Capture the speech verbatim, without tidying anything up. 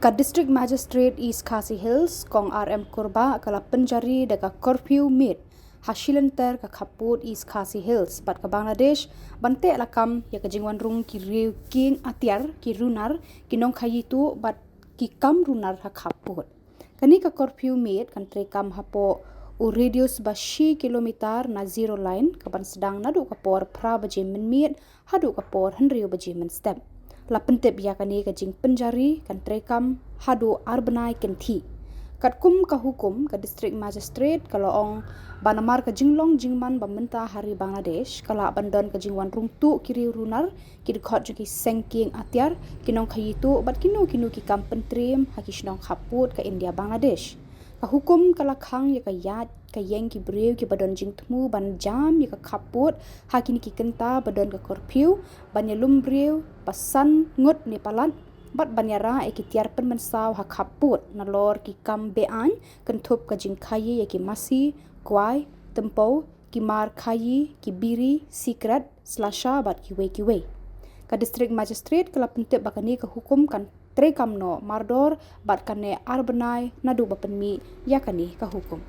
Ka District Magistrate East Khasi Hills, Kong R M Kurbah, ka la pynjari da ka curfew miet ha shilynter ka khappud East Khasi Hills bad ka Bangladesh ban teh lakam ïa ka jingwan rung ki riew kieng atiar, ki runar, ki nongkhaïi tuh bad ki kam runar ha khappud. Kane ka curfew miet kan treikam hapoh u radius ba shi kilometer na zero line, ka ban sdang naduh ka por phra baje mynmiet haduh ka por hynriew baje mynstep. La pyntip ïa kane ka jingpynjari kan treikam haduh ar bnai kynthih. Katkum ka hukum, ka District Magistrate ka la ong ba namar ka jinglong jingman ba mynta ha ri Bangladesh, ka lah ban don ka jingwan rung tuh ki riew runar, ki dkhot jong ki seng kieng atiar, ki nongkhaïi tuh bad kino kino ki kam pyntriem ha ki shnong khappud ka India Bangladesh. Ka hukum ka la khang ïa ka ïaid ka ïeng ki briew kiba don jingthmu ban jam ïa ka khappud ha kine ki kynta ba don ka curfew, ban ïalum briew ba san ngut ne palat, bad ban ïarah ïa ki tiar pynmynsaw ha khappud nalor ki kam be-aiñ, kynthup ka jingkhaïi ïa ki masi, kwai, tympew, ki mar khaïi, ki biri, sikret, slasha bad kiwei kiwei. Ka District Magistrate ka la pyntip ba kane ka hukum kan treikam noh mardor bad kan neh ar bnai naduh ba pynmih ïa kane ka hukum.